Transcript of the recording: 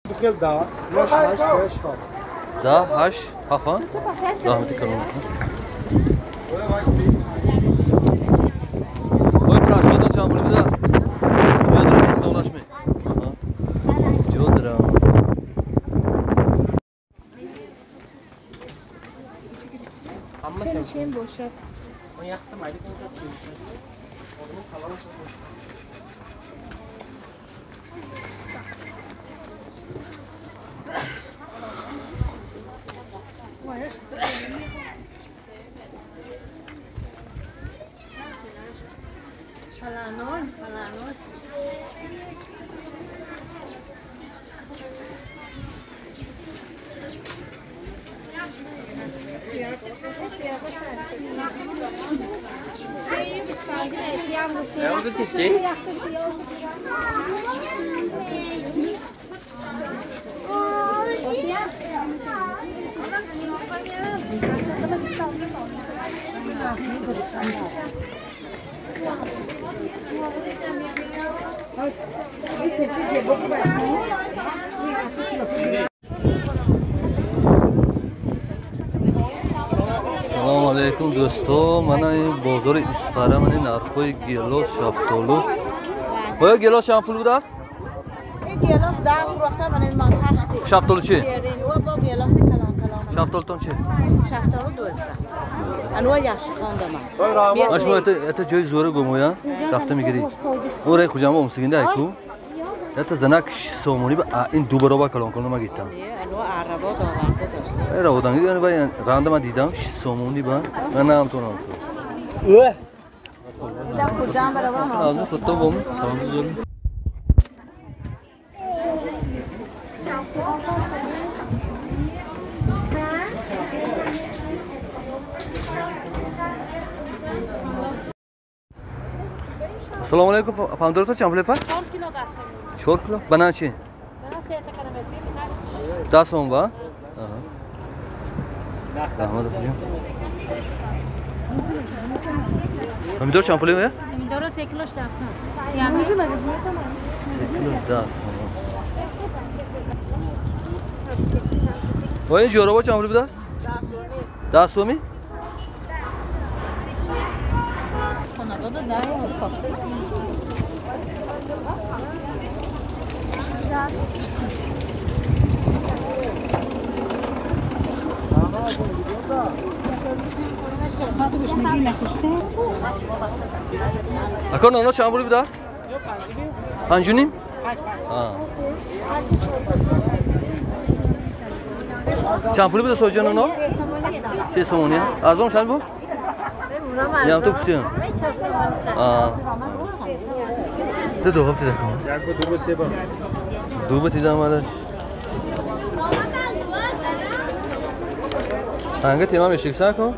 Да, 8 7. Да, 8 7. Раҳмати калон. Ой, пирожкадан чанд пул буда? Долашми. Ҷозира. Чем бошад? Салом алейкум дӯсто, мана ин бозори Исфара, мана нархҳои гелос, шафтолу. Оё гелос чанд пул будааст? Гелос 10 фурӯхта, мана ман 8. Шафтолу чи? Шафтолутон чи? Шафтолу 12. Анва яхши хондама. Ман шумо это ҷои зӯра гумоя рафта мегирӣ. Ораи хуҷама омсигинда айку. Это занак сомонӣ ба ин ду баробар калон калон ма гирифтам. Раводан ранда ман дидам сомонӣ ба ман намтонам ту. Ассалому алайкум, помидорто чанд пул? 4 кило 10 сом. 4 кило? Банан чи? Банан 3 та кана 10 сом ба? Раҳмат апаҷон. Помидор чанд пул? Помидоро 3 килош 10 сом. 3 килош 10 сом. Ой, ҷӯробо чанд пул будааст? 10 сомӣ? Ака ноно чанд пул будааст? 5.5? Чанд пул будааст соҷа ноно? 3 сомонӣ. Арзон чанд буд? Ям ту пусиям. Ты ду ҳафта даком. Ду ба тидам алаш. Анга тема мешикса ко?